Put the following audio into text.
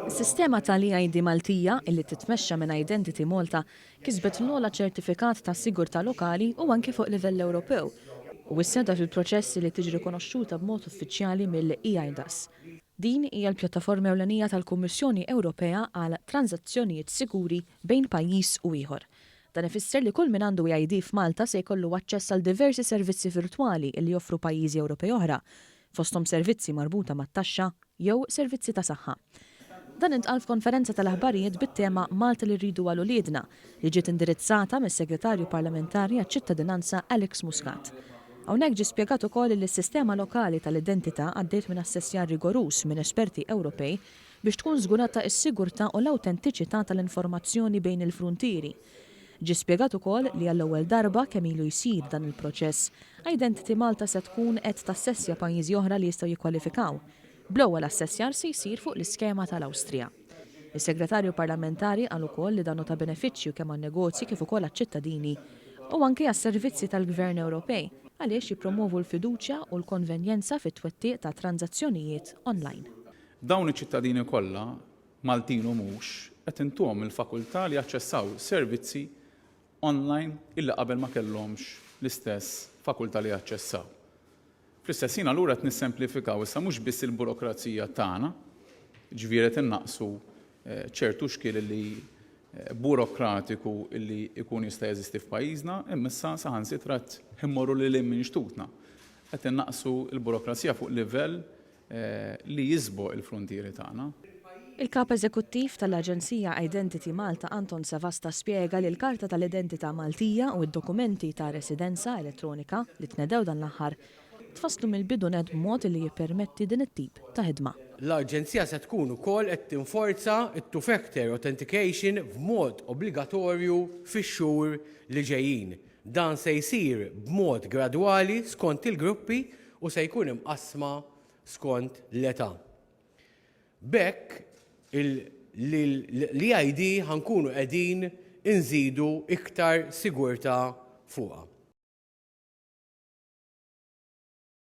Is-sistema tal-e-ID Maltija, illi titmexxa minn Identity Malta, kisbet l-ogħla ċertifikat ta' sigurtà lokali u anki fuq livell Ewropew, u issa qiegħda fil-proċess li tiġi rikonoxxuta b'mod uffiċjali mill-eIDAS. Din hija l-pjattaforma ewlenija tal-Kummissjoni Ewropea għal tranżazzjonijiet siguri bejn pajjiż u ieħor. Dan ifisser li kull min għandu e-ID f'Malta se jkollu aċċess għal diversi servizzi virtwali li joffru pajjiżi Ewropej oħra, fosthom servizzi marbuta mat-taxxa, jew servizzi ta' saħħa. Dan intqal f'konferenza tal-aħbarijiet bit-tema Malta li rridu għal uliedna, li ġiet indirizzata mis-Segretarju Parlamentari għaċ-Ċittadinanza Alex Muscat. Hawnhekk ġie spjegat ukoll li s-sistema lokali tal-identità għaddiet minn assessjar rigoruż minn esperti Ewropej biex tkun żgurata s-sigurtà u l-awtentiċità tal-informazzjoni bejn il-fruntieri. Ġie spjegat ukoll li għall-ewwel darba kemm ilu jsir dan il-proċess, Identity Malta se tkun qed tassessja pajjiżi oħra li jistgħu jikkwalifikaw. Bl-ewwel assessjar se jsir fuq l-iskema tal-Awstrija. Is-Segretarju Parlamentari qal ukoll li dan hu ta' benefiċċju kemm għan-negozji kif ukoll għaċ-ċittadini u anke għas-servizzi tal-Gvern Ewropej għaliex jippromwovu l-fiduċja u l-konvenjenza fit-twettiq ta' tranżazzjonijiet online. Dawn iċ-ċittadini kollha Maltin u mhux, qed intuhom il-fakultà li jaċċessaw servizzi online illi qabel ma kellhomx l-istess fakultà li jaċċessaw. Fl-istess ħin allura qed nissemplifikaw issa mhux biss il-burokrazija tagħna, ġifieri qed innaqqsu ċertu xkiel li burokratiku illi jkun jista' jeżisti f'pajjiżna, imma issa saħansitra qed immorru lil hinn minn xtutna. Qed innaqqsu l-burokrazija fuq livell li jisboq il-fruntieri tagħna. Il-Kap Eżekuttiv tal-Aġenzija Identity Malta Anton Sevasta spjega li l-Karta tal-Identità Maltija u d-dokumenti ta' residenza elettronika li tnedew dan l-aħħar tfasslu mill-bidu nett b'mod li jippermetti din it-tip ta' ħidma. L-Aġenzija se tkun ukoll qed tinforza t-two-factor authentication b'mod obbligatorju fix-xhur li ġejjin. Dan se jsir b'mod gradwali skont il-gruppi u se jkun imqassma skont l-età. B'hekk l-EID ħa nkunu qegħdin inżidu iktar sigurtà fuqha.